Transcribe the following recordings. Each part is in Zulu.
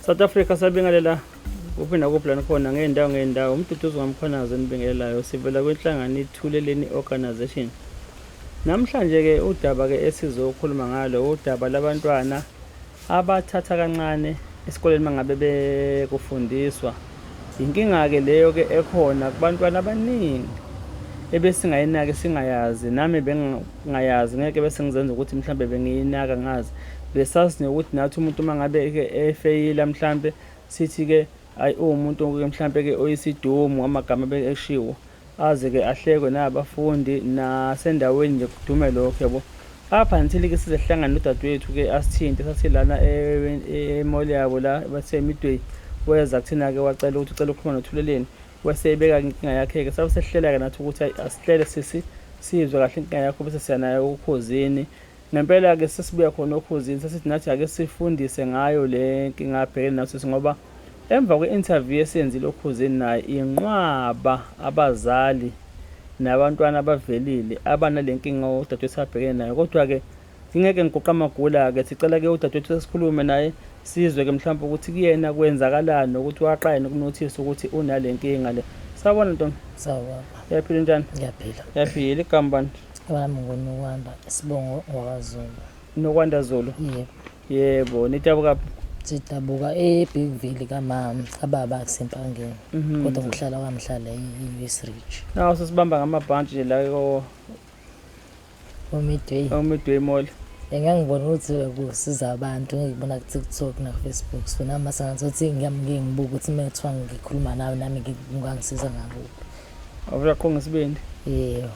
South Africa sabingelela kuphi nakuphi lana khona ngey'ndawo ngey'ndawo. UMduduzi Ngamkhonazi onibingelelayo, sivela kwinhlangano iThuleleni Organisation. Namhlanje-ke udaba-ke esizokhuluma ngalo udaba labantwana abathatha kancane esikoleni mangabe bekufundiswa. Inkinga-ke leyo-ke ekhona kubantwana abaningi ebesingayinaki singayazi, nami bengingayazi, ngeke bese ngizenza ukuthi mhlambe bengiyinaka ngazi. Besazi nokuthi nathi umuntu uma ngabe-ke efeyila mhlampe sithi-ke ayi uwumuntu-ke mhlampe-ke oyisidumu, amagama eshiwo aze-ke ahlekwe nabafundi nasendaweni nje kudume lokho yabo. Up until-ke size sihlangane nodadewethu-ke asithinte sathi lana e-mall yabo la bathe Midway, weza kuthina-ke wacela ukuthi ucela ukukhuluma noThuleleni, wase ebeka inkinga yakhe-ke. Sabe sesihlela-ke nathi ukuthi ayi asihlele sisi sizwe kahle inkinga yakho bese siya nayo oKhozini. Ngempela-ke sesibuya khona oKhozini sesithi nathi ake sifundise ngayo le nkinga abhekene nayo sisi, ngoba emva kwe-interview esiyenzile oKhozini naye inqwaba abazali nabantwana abavelile abanale nkinga udadewethu abhekene nayo. Kodwa-ke ngingeke ngiguqe amagula-ke, sicela-ke udadewethu sesikhulume naye sizwe-ke mhlawumbe ukuthi kuyena kwenzakalani nokuthi waqala yini ukunothisa ukuthi unale nkinga le. Sawubona ntombi. Sawubona. Uyaphila njani? Ngiyaphila. Uyaphila. Igama bani? Wami nguNokwanda, isibongo ngwakaZulu. Nokwanda Zulu? Yebo. Yebo, nidabuka phi? Sidabuka eBigville kamama, kababa kuseMpangeni. Kodwa ngokuhlala kwami ngihlala e-West Ridge. Nawu sesibamba ngamabhantshi nje la ko Midway. Midway Mall. Ngangibona ukuthi kusiza abantu, ngikubona ku-TikTok naku-Facebook. So nami mase ngathi ngiyami ngibuka ukuthi uma kuthiwa ngikhuluma nawe nami ngingangisiza ngakuphi. Awuvele waqonga isibindi? Yebo.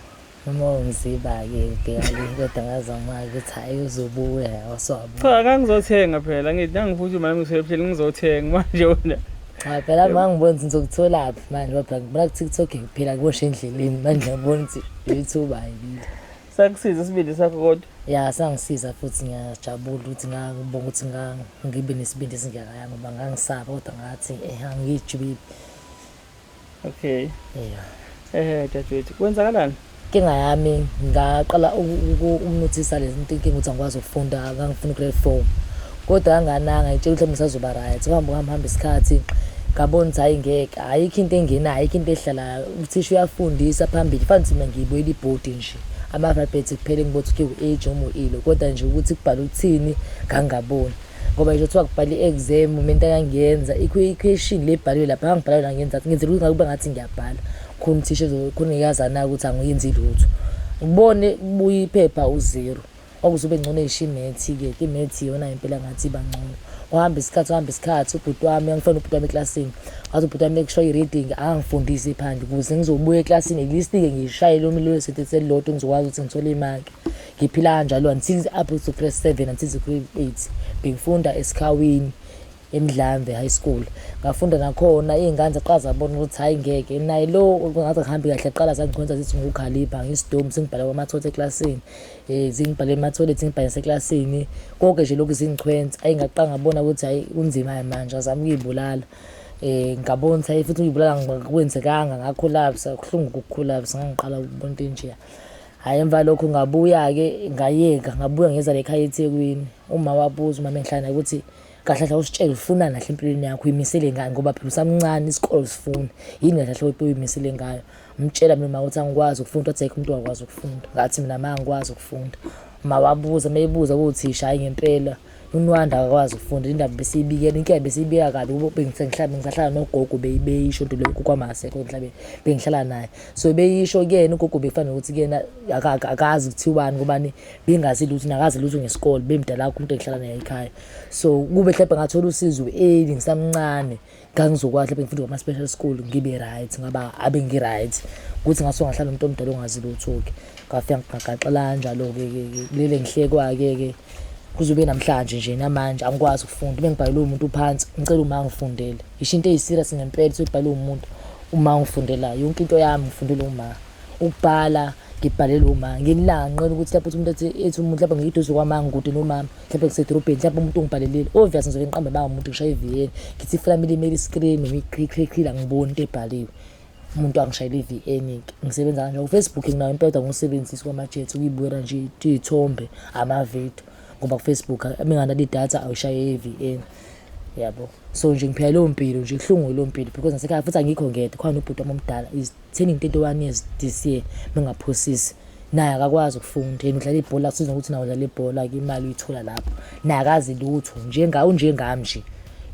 Noma ungiziba-ke ubheka le kodwa ngazama ukuthi hhayi uzobuya wasewabuya. Cha, ngangizothenga phela, ngithi nangiphuthu manje ngisuke phela ngizothenga manje wena. Cha phela mangibona ukuthi ngizokutholaphi manje ngoba ngibona ku-TikTok kuphela kuboshwe endleleni manje ngiyabona ukuthi ithuba ayilile. Sakusiza isibindi sakho kodwa? Ya sangisiza futhi ngiyajabula ukuthi ngangibonga ukuthi ngibe nesibindi esingakaya ngoba ngangisaba kodwa ngathi angiyijubi. Okay. Yeah. Dadewethu, kwenzakalani? Inkinga yami ngaqala ukunothisa le nto, inkinga ukuthi angikwazi ukufunda, ngangifuna u-grade 4. Kodwa kangananga ngitshela ukuthi ngisazoba right. Kuhamba kuhamba hamba isikhathi ngabona ukuthi hhayi ngeke, ayikho into engenayo, ayikho into ehlalayo. Uthisha uyafundisa phambili, fanele ukuthi mina ngiyibuyela ibhodi nje. Ama-alphabet kuphela engibona ukuthi u-H noma u-E lo, kodwa nje ukuthi kubhalwe ukuthini ngangingaboni. Ngoba nje kuthiwa kubhala i-exam, mina into engangiyenza, i-question le ebhaliwe lapha, ngangibhala yona ngenza, ngenzela ukuthi kube ngathi ngiyabhala. Khona uthisha khona ngeke anake ukuthi angiyenzi lutho. Ngibone kubuya iphepha u-zero. Kwakuzobe ngcono ngisho i-maths-ke, i-maths iyona impela ngathi iba ngcono. Kwahamba isikhathi, kwahamba isikhathi, ubhuti wami, ngangifuna ubhuti wami eklasini. Ngathi ubhuti wami ekusho i-reading, angangifundisi phandle ukuze ngizobuya eklasini, at least-ke ngishayele lelo sentence elilodwa ngizokwazi ukuthi ngithole imaki. Ngiphila kanjalo until up to grade 7 until to grade 8. Bengifunda eSikhawini eMdlambe High School. Ngafunda nakhona iy'ngane zaqala zabona ukuthi hhayi ngeke naye lo ngathi akuhambi kahle qala zangikhonza zithi ngukhalipha ngisidomu sengibhala kwamathotha eklasini. Zingibhale ema-toilet zingibhale naseklasini. Konke nje lokhu zingichwensa. Hhayi ngaqala ngabona ukuthi hhayi kunzima manje ngazama ukuy'bulala. Ngabona ukuthi hhayi futhi ukuy'bulala akwenzekanga ngakhulapsa kubuhlungu ukukhulapsa ngangiqala ukubona into enjeya. Hhayi emva lokho ngabuya-ke ngayeka ngabuya ngeza la ekhaya eThekwini. Uma wabuza umama engihlala naye ukuthi kahle kahle awusitshele ufunani kahle empilweni yakho uyimisele ngani ngoba phela usamncane isikole usifuna yini kahle kahle oyimisele ngayo. Ngimtshela mina uma ukuthi angikwazi ukufunda wathi ayikho umuntu ongakwazi ukufunda. Ngathi mina ma angikwazi ukufunda. Uma wabuza uma ebuza kuthisha hhayi ngempela uNwanda akakwazi ukufunda indaba besiyibikela inkinga besiyibika kabi kubo bengisahlala nogogo beyisho into leyo ugogo wami akasekho emhlabeni bengihlala naye. So beyisho kuyena ugogo bekufanele ukuthi kuyena akazi kuthiwani ngobani bengazi lutho nakazi lutho ngesikole bemdala kakhulu umuntu engihlala naye ekhaya. So kube mhlawumbe ngathola usizo early ngisamncane ngangizokwazi mhlawumbe ngifunde kwama-special school ngibe right ngaba abe ngi-right ukuthi ngasuke ngahlala umuntu omdala ongazi lutho-ke. Ngafika ngagaxela kanjalo-ke ke kulele ngihlekwa-ke ke kuze namhlanje nje namanje angikwazi ukufunda. Uma ngibhalelwe umuntu phansi ngicela uma angifundele. Ngisho into eyi-serious ngempela ukuthi umuntu uma angifundela yonke into yami ngifundela uma. Ukubhala ngibhalele uma. Ngelinye ilanga nginqena ukuthi lapho umuntu ethi ethi umuntu lapho ngiduze kwama ngikude nomama mhlawumbe ngisedolobheni mhlawumbe umuntu ungibhalelile. Obvious ngizobe ngiqambe amanga umuntu ngishaye i-V_N ngithi ifoni yami ilimele i-screen noma i-qhi angiboni into ebhaliwe. Umuntu angishayele i-V_N-ke ngisebenza kanjalo. U-Facebook nginawo impela kodwa angiwusebenzisi kwama-chat ukuyibukela nje iy'thombe amavidiyo ngoba ku-Facebook uma enganalo idatha awushaye i-V_N. Yabo, so nje ngiphila leyo mpilo nje, ibuhlungu leyo mpilo because nasekhaya futhi angikho ngedwa, khona ubhuti wami omdala is turning 31 years this year, mengaphosisi. Naye akakwazi ukufunda, yena udlala ibhola, kusiza ukuthi nawe udlala ibhola-ke, imali uyithola lapho. Naye akazi lutho, unjengami nje.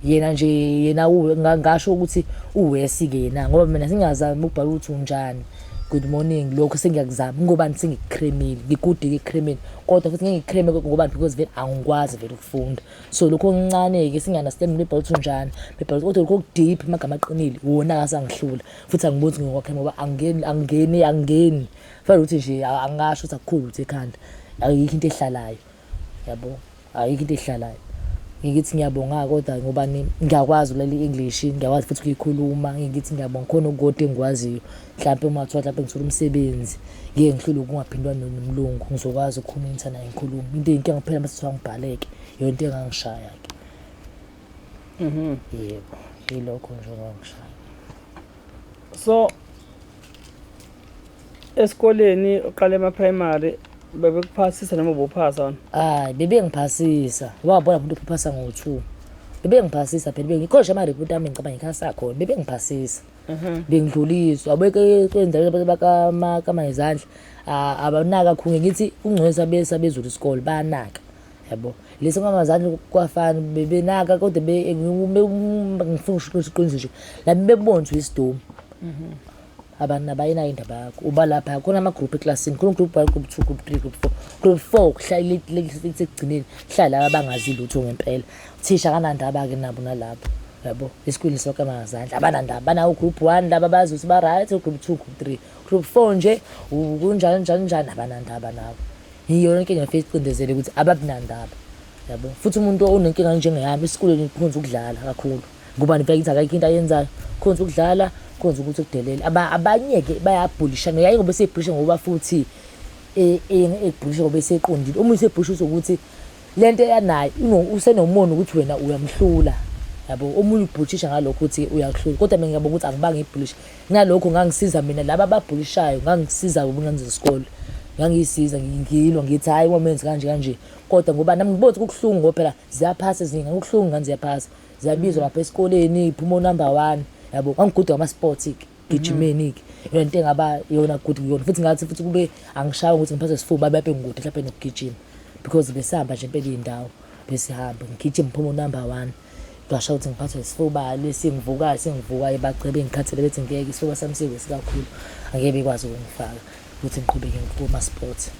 Yena nje yena ngasho ukuthi uwesi-ke yena, ngoba mina sengiyazama ukubhala ukuthi unjani, good morning, lokho sengiyakuzama ngobani, sengikukremile, ngikude-ke ekukremeni, kodwa futhi ngeke ngikreme ngobani because vele angikwazi vele ukufunda. So lokho okuncane-ke singi-understand bebhala ukuthi unjani, bebhala kodwa lokho oku-deep, amagama aqinile wona asangihlula, futhi angiboni ukuthi ngiwakreme ngoba angingeni, angingeni, angingeni. Fanele ukuthi nje angasho ukuthi akukhulu ukuthi ekhanda ayikho into ehlalayo, yabo, ayikho into ehlalayo. Ngikithi ngiyabonga kodwa ngoba ngiyakwazi ukulalela i-English, ngiyakwazi futhi ukuyikhuluma. Ngikithi ngiyabonga khona okukodwa engikwaziyo, mhlampe uma kuthiwa mhlampe ngithola umsebenzi ngeke ngihlulwe ukungaphindwa nomlungu, ngizokwazi ukukhuluma naye ngikhulume. Into eyinkinga kuphela mase kuthiwa ngibhaleke, iyona into engangishaya-ke. Yebo, yilokho nje okungangishaya. So esikoleni uqala ema-primary bebekuphasisa noma ubuphasa wena? Hayi, bebengiphasisa. Wabona umuntu ophasa ngo-2. Bebengiphasisa phela, bengikhona nje ama-report ami ngicabanga ngikhasa khona, bebengiphasisa. Bengidluliswa, yabo kwendaweni bakama ngezandla, abanaka kakhulu, ngithi kungcono sabezulu isikole bayanaka. Yabo, lesi ngamazandla kwafana bebenaka kodwa ngifuna ukusho iqiniso nje, la bebona ukuthi uyisidomu. Abantu abayinayo indaba yakho, uba lapha khona ama-group eklasini, khona group 1, group 2, group 3, group 4. Group 4 kuhlala ekugcineni, kuhlala laba abangazi lutho ngempela. Uthisha akanandaba-ke nabo nalapho, yabo. Esikoleni sakamazandla abanandaba, banawo group 1 laba abazi ukuthi ba-right, group 2, group 3. Group 4 nje kunjani njani njani, abanandaba nabo. Yiyo inkinga efike icindezele ukuthi ababinandaba, yabo. Futhi umuntu onenkinga njengeyami esikoleni kukhonza ukudlala kakhulu, ngoba vele ngithi akekho into ayenzayo, khonza ukudlala, khonza ukuthi ukudelela. Abanye-ke bayabhulishana, yaye ngoba esebhulisha ngoba futhi ebhulisha ngoba eseqondile. Omunye usebhulisha ukuthi le nto anayo usenomona ukuthi wena uyamhlula, yabo. Omunye ubhulisha ngalokho ukuthi uyakuhlula, kodwa mina ngiyabonga ukuthi angibange ngibhulishe. Ngalokho ngangisiza mina laba ababhulishayo, ngangisiza ngobungane zesikole, ngangiyisiza ngilwa ngithi hhayi wamenzi kanje kanje, kodwa ngoba nami ngibona ukuthi kubuhlungu ngoba phela ziyaphasa ezinye, kubuhlungu ngane ziyaphasa, ziyabizwa lapha esikoleni, iphuma o-number 1, yabo. Ngangigude ngama-sports-ke, gijimeni-ke, iyona into engaba iyona good kuyona, futhi ngathi futhi kube angishayi ukuthi ngiphathwe isifuba babe ngikude mhlampe nokugijima, because besihamba nje impela iy'ndawo, besihamba ngigijima ngiphume o-number 1. Ngasho ukuthi ngiphathwe isifuba lesi ngivukayo, sengivukayo bagcebe ngikhathele bethi ngeke isifuba sami siwesi kakhulu, angeke bekwazi ukungifaka ukuthi ngiqhubeke kuma-sports.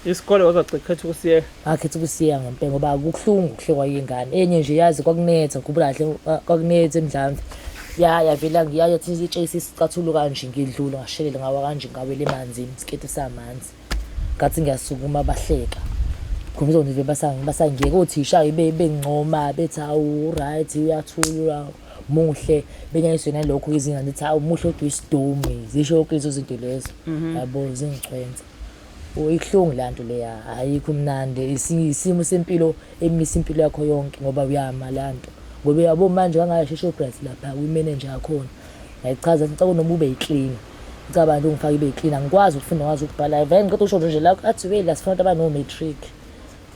Isikole wazagcina ukhetha ukusiyeka? Ngakhetha ukusiyeka ngempela ngoba kubuhlungu ukuhlekwa yingane. Enye nje yazi kwakunetha, ngikhumbula kahle kwakunetha eMdlamve. Yavela yathi itshesi isicathulo kanje ngidlula ngashelela ngawa kanje ngawela emanzini, isiketi samanzi. Ngathi ngiyasukuma bahleka. Khumbuza nje basangiyeka othisha bengcoma bethi hawu right uyathula muhle, benyanyiswe nalokho izingane zithi hawu muhle kodwa uyisidomi, zisho yonke lezo zinto lezo. Yabo, zingichwenza. Ibuhlungu le nto leya, ayikho mnandi, isimo sempilo emisa impilo yakho yonke ngoba uyama le nto. Ngoba uyabo manje ngangaya eShoprite lapha kwi-manager yakhona, ngayichaza ngathi ngicela noma ube yi-cleaner. Ngicabanga ungifake ibe yi-cleaner, angikwazi ukufunda, ngikwazi ukubhala. Vele ngiqeda ukusho nje la athi we la sifuna abantu abano-matric.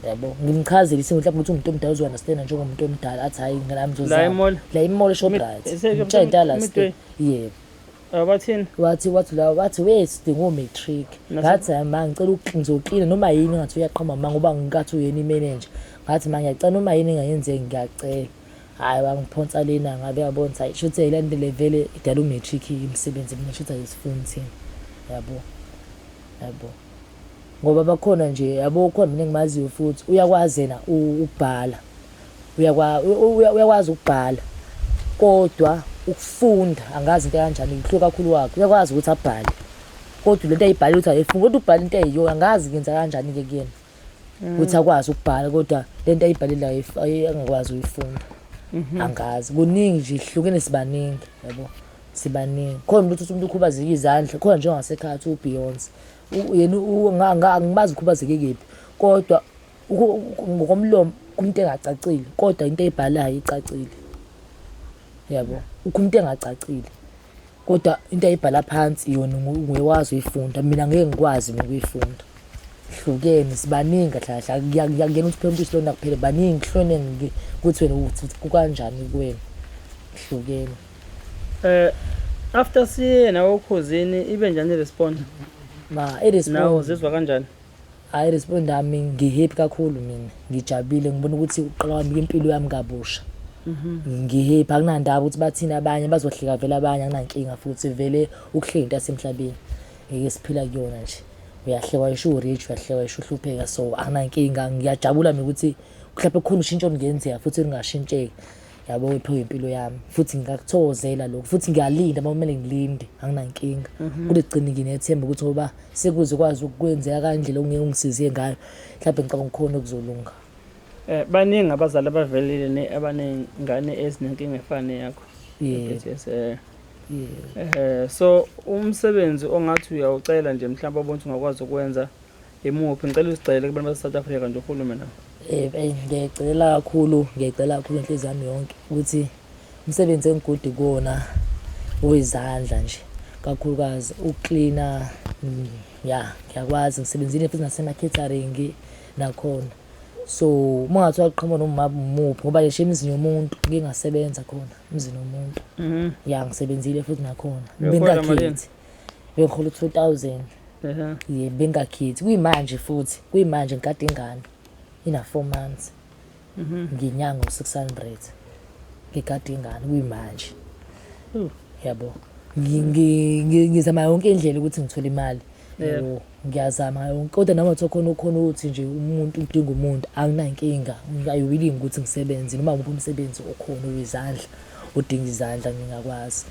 Yabo, ngimchazele isimo mhlawumbe ukuthi umuntu omdala uzo-understand njengomuntu omdala, athi hhayi ngami ngizozama. La e-mall? La e-mall eShoprite. Ngitshela into yalast year. Yebo. Bathini? Wathi la wathi we sidinga o-matric. Ngathi hayi ma ngicela ngizoklina noma yini, ngathi uyaqhama ma ngoba ngikathi uyena i-manager. Ngathi ma ngiyacela noma yini engayenzeki ngiyacela. Hhayi wangiphonsa lena ngabe yabona ukuthi hhayi shuthi le nto le vele idala u-matric imisebenzi mina shuthi ayisifuni thina. Yabo, yabo. Ngoba bakhona nje yabo, ukhona mina engimaziyo futhi uyakwazi yena ukubhala, uyakwazi ukubhala kodwa ukufunda angazi into kanjani, kuhluka kakhulu kwakhe. Uyakwazi ukuthi abhale kodwa lento ayibhale ukuthi ayifundi, kodwa ubhala into eyiyona, angazi ngenza kanjani-ke kuyena ukuthi akwazi ukubhala kodwa lento ayibhalile angakwazi ukuyifunda. Angazi, kuningi nje hlukene, sibaningi yabo, sibaningi. Khona umuntu uthi umuntu ukhubazeke izandla, khona njengasekhaya uthi uBeyonce, yena angimazi ukhubazeke kephi, kodwa ngokomlomo umuntu engacacile, kodwa into ayibhalayo icacile, yabo. Ukhuluma into engacacile kodwa into ayibhala phansi yona uyakwazi uyifunda, mina ngeke ngikwazi mina ukuyifunda. Hlukene, sibaningi kahle kahle. Ngiyakuyena ukuthi phela umuntu isilonda kuphela, baningi kuhloneni ukuthi wena uthi kukanjani kuwena. Hlukene. After siye nawe okhozini ibe njani i-respond? Ma i-respond. Nawe uzizwa kanjani? Hayi, i-respond yami ngi-happy kakhulu mina. Ngijabulile, ngibona ukuthi uqala kwami impilo yami kabusha. Ngi-happy, akunandaba ukuthi bathini abanye, bazohleka vele abanye, akunankinga futhi vele ukuhleka into yasemhlabeni. Ngeke siphila kuyona nje. Uyahlekwa isho u-rich, uyahlekwa isho uhlupheka, so akunankinga. Ngiyajabula mina ukuthi mhlawumbe kukhona ushintsho olungenzeka futhi olungashintsheka. Yabo, iphiwe impilo yami futhi ngingakuthokozela lokho futhi ngiyalinda uma kumele ngilinde, anginankinga. Kodwa ekugcineni nginethemba ukuthi ngoba sekuze kwazi ukwenzeka kandlela ongeke ungisize ngayo, mhlawumbe ngicabanga kukhona okuzolunga. Baningi abazali abavelile ne abaney'ngane ezinenkinga efana neyakho. Yebo. Yes, Yebo. So umsebenzi ongathi uyawucela nje mhlawumbe obona ukuthi ungakwazi ukwenza imuphi? Ngicela uzicele kubantu base-South Africa nje ukhulume nabo. Ngiyayicela kakhulu, ngiyayicela kakhulu inhliziyo yami yonke ukuthi umsebenzi engigudi kuwona wezandla nje kakhulukazi ukuklina, ya ngiyakwazi, ngisebenzile futhi nasema-catering nakhona. So uma kungathiwa kuqhamuka noma umuphi, ngoba ngisho emizini yomuntu ngike ngasebenza khona, emzini womuntu. Ya ngisebenzile futhi nakhona. Uyohola malini? Bengakhethi. Bengihola u-2000. Yebo, bengakhethi. Kuyimanje futhi, kuyimanje ngigada ingane ina 4 months. Ngenyanga u-600. Ngigada ingane kuyimanje. Yabo. Ngizama yonke indlela ukuthi ngithole imali. Yabo, ngiyazama yonke. Kodwa noma kuthiwa khona ukhona ukuthi nje umuntu udinga umuntu, anginankinga. I willing ukuthi ngisebenze noma umuphi umsebenzi okhona wezandla, odinga izandla ngingakwazi.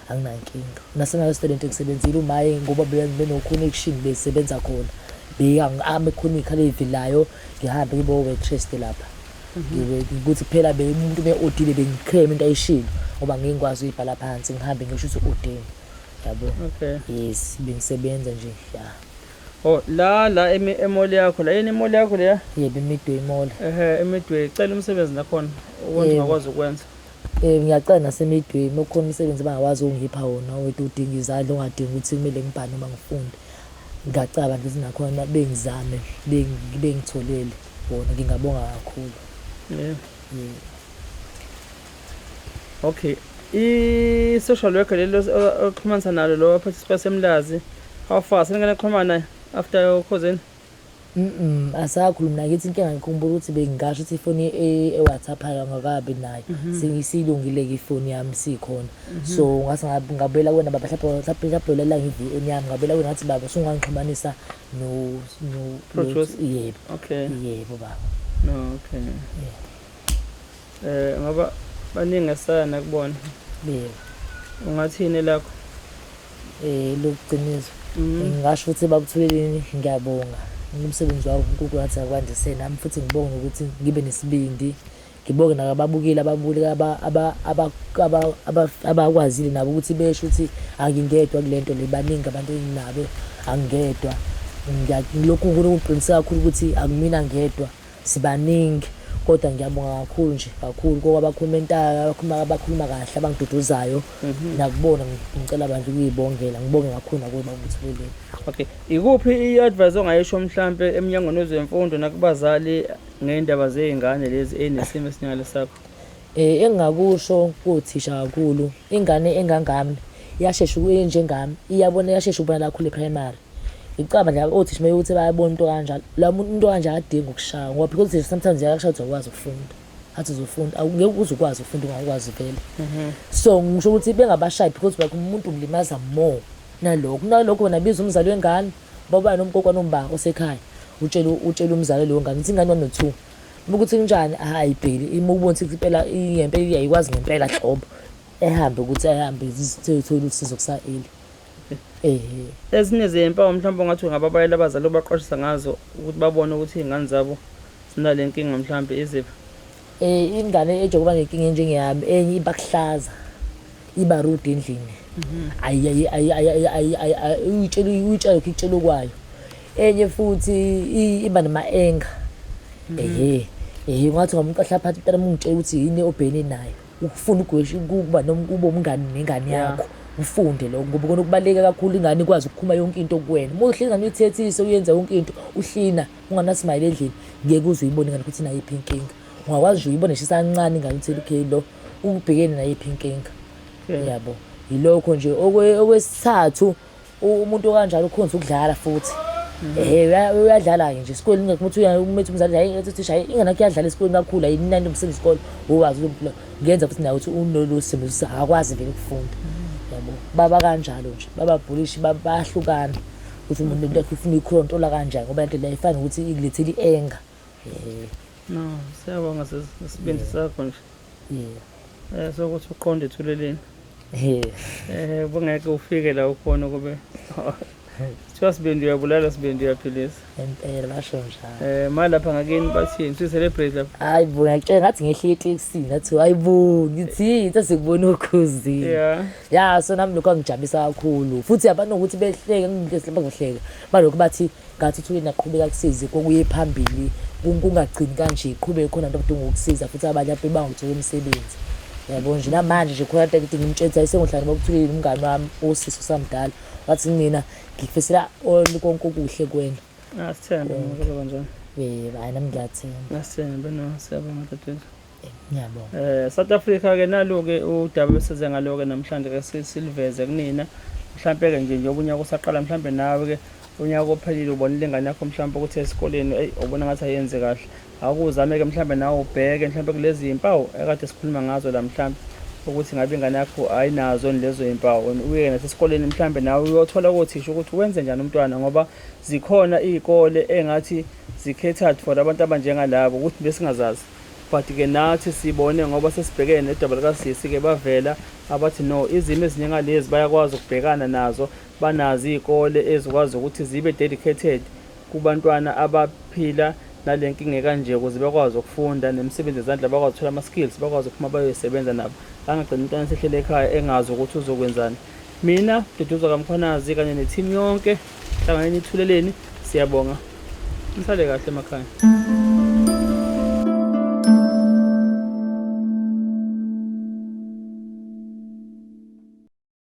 Anginankinga. Nasema-restaurant ngisebenzile umaye ngoba beno-connection besebenza khona. Beyangami khona iy'khala ey'velayo, ngihambe ngibe o-waitress lapha. Ukuthi kuphela umuntu be-odile bengi-claim into ayishilo ngoba ngeke ngikwazi ukuyibhala phansi, ngihambe ngisho ukuthi u-odeni. Yabo. Okay. Yes, bengisebenza nje, ya. Oh, la la e-mall yakho, la yini i-mall yakho leya? Yebo, iMidway Mall. Ehhe, iMidway. Cela umsebenzi nakhona ukuthi ungakwazi ukwenza. Ngiyacela naseMidway uma kukhona umsebenzi abangakwazi ukungipha wona wedwa udinga izandla, ongadingi ukuthi kumele ngibhale noma ngifunde. Ngiyacela ngithi nakhona bengizame, bengitholele wona, ngingabonga kakhulu. Yeah. Yeah. Okay. I-social worker lelo oxhumanisa nalo lo ophethe isikole semlazi, how far seningane xhumana after ukhozeni? Asakhulumi nakithi inkinga, ngikhumbula ukuthi bengingasho ukuthi ifoni e-WhatsApp ayo angakabi nayo. Sengiyilungile-ke ifoni yami sikhona. So ngase ngabuyela kuwena baba, mhlawumbe mhlawumbe ulela ngi-V_N yami, ngabuyela kuwena ngathi baba usungangixhumanisa no no Producer? Yebo. Okay. Yebo baba. No, okay. Yeah. Ngoba baningi esana kubona. Yebo. Ungathini lakho? Lokugcinizwa. Ngingasho ukuthi babuthuleleni ngiyabonga. Umsebenzi wakho uNkulunkulu ngathi akwandise nami futhi ngibonge ukuthi ngibe nesibindi. Ngibonge nakababukeli ababukeli abakwazile nabo ukuthi besho ukuthi angingedwa kule nto le, baningi abantu enginabo, angingedwa. Lokhu kungiqinisa kakhulu ukuthi akumina ngedwa, sibaningi. Kodwa ngiyabonga kakhulu nje kakhulu kwabakhomentayo, abakhuluma kahle, abangiduduzayo. Nakubona ngicela bandla ukuyibongela, ngibonge kakhulu nakuwe babuthuleleni. Okay, ikuphi i-advice ongayisho mhlampe emnyangweni wezemfundo nakubazali ngey'ndaba zey'ngane lezi ey'nesimo esinjengale sakho? Engingakusho kothisha kakhulu, ingane engangami iyashesha enjengami, iyabona, iyashesha ukubona la khule primary. Ngicabanga nje othisha uma ukuthi bayabona into kanjalo, la muntu into kanje akadingi ukushaywa ngoba because sometimes uyakushaya ukuthi awukwazi ukufunda. Athi uzofunda, awungeke uze ukwazi ukufunda ungakwazi vele. So ngisho ukuthi bengabashayi because like umuntu umlimaza more nalokho. Kunalokho wena biza umzali wengane, baba nomkokwa nomba osekhaya, utshela umzali leyo ngane ukuthi ingane 1 no 2. Uma ukuthi kunjani, hayi bheki, uma ubona ukuthi impela ngempela iyayikwazi ngempela hlobo, ehambe ukuthi ahambe izithole usizo kusa-early. Ezinye zezimpawu mhlawumbe ongathi ungababayela abazali obaqwashisa ngazo ukuthi babone ukuthi iy'ngane zabo zinale nkinga mhlawumbe iziphi? Ingane ejokuba nenkinga enjengeyami, enye iba kuhlaza, iba rude endlini. Ayi ayi ayi ayi ayi ayi uyitshela uyitshela lokhu ikutshela okwayo. Enye futhi iba nama-anger. Ehhe, ehhe ungathi ungamuqahla phansi umntana uma ungitshela ukuthi yini obhekene nayo. Ukufuna ugwesha ukuba noma ube umngani nengane yakho. Ufunde lokho ngoba kona kubaluleke kakhulu ingane ikwazi ukukhuluma yonke into kuwena. Uma uhleli ingane uyithethise uyenza yonke into uhlina unganasimayile endlini ngeke uze uyibone ingane ukuthi inayiphi inkinga. Ungakwazi nje uyibone nje isancane ingane uthele okay lo ubhekene nayiphi inkinga. Yabo. Yilokho nje okwesithathu umuntu okanjalo ukhonza ukudlala futhi. Ehhe uyadlala-ke nje esikoleni ingakho ukuthi umethi umzali hayi ethi uthisha hayi ingane yakho iyadlala esikoleni kakhulu ayinani umsebenzi isikole owazi ngenza futhi nawe ukuthi unolo simo akakwazi vele ukufunda. Yabo baba kanjalo nje bababhulishi bayahlukana ukuthi umuntu lento yakhe ufuna uyikhontrola kanjani ngoba lento le ayifani nokuthi ikulethela i-anger. No, siyabonga sisibindi sakho nje. Yeah. Sokuthi uqonde ethuleleni. Yeah. Bungeke ufike la ukhona kube. Kuthiwa sibindi uyabulala sibindi uyaphilisa. Impela basho njalo. Ma lapha ngakini bathini? Si celebrate lapha. Hayi bo ngiyakutshela ngathi ngehle etekisini ngathi hayi bo ngithi sesikubona ukhuzini. Yeah. Ya so nami lokho angijabulisa kakhulu. Futhi abantu ukuthi behleke ngihlezi bazohleka. Balokhu bathi ngathi uthule naqhubeka kusize kokuye phambili kungagcini kanje qhubeke khona abantu abadinga ukusiza futhi abanye abantu banguthola umsebenzi. Yabo nje namanje nje khona into ekade ngimtshela ayisengohlala bokuthulile umngani wami usisi osamdala wathi mina ngikufisela all konke okuhle kuwena. Asithembe ngokuzoba kanjani. Yebo, hayi nami ngiyathemba. Asithembe no siyabonga dadewethu. Ngiyabonga. South Africa ke nalu ke udaba besize ngalo ke namhlanje ke siliveze kunina. Mhlambe ke nje njengoba unyaka usaqala mhlambe nawe ke unyaka ophelile ubonile ingane yakho mhlambe ukuthi esikoleni ey ubona ngathi ayenze kahle. Awukuzame ke mhlambe nawe ubheke mhlambe kulezi zimpawu ekade sikhuluma ngazo la mhlambe ukuthi ngabe ingane yakho ayinazo lezo zimpawu uye nasesikoleni mhlambe nawe uyothola kothisha ukuthi wenze njani umntwana ngoba zikhona izikole engathi zi-catered for abantu abanjengalabo ukuthi besingazazi but ke nathi sibone ngoba sesibhekene nedaba likasisi ke bavela abathi no izimo ezinjengalezi bayakwazi ukubhekana nazo banazo izikole ezikwazi ukuthi zibe dedicated kubantwana abaphila nale nkinga ekanje ukuze bakwazi ukufunda nemisebenzi yezandla bakwazi ukuthola ama-skills bakwazi ukuphuma bayoyisebenza nabo angagcini umntwana esehlele ekhaya engazi ukuthi uzokwenzani. Mina Duduza kaMkhwanazi kanye ne-team yonke hlanganeni ithuleleni siyabonga nisale kahle emakhaya.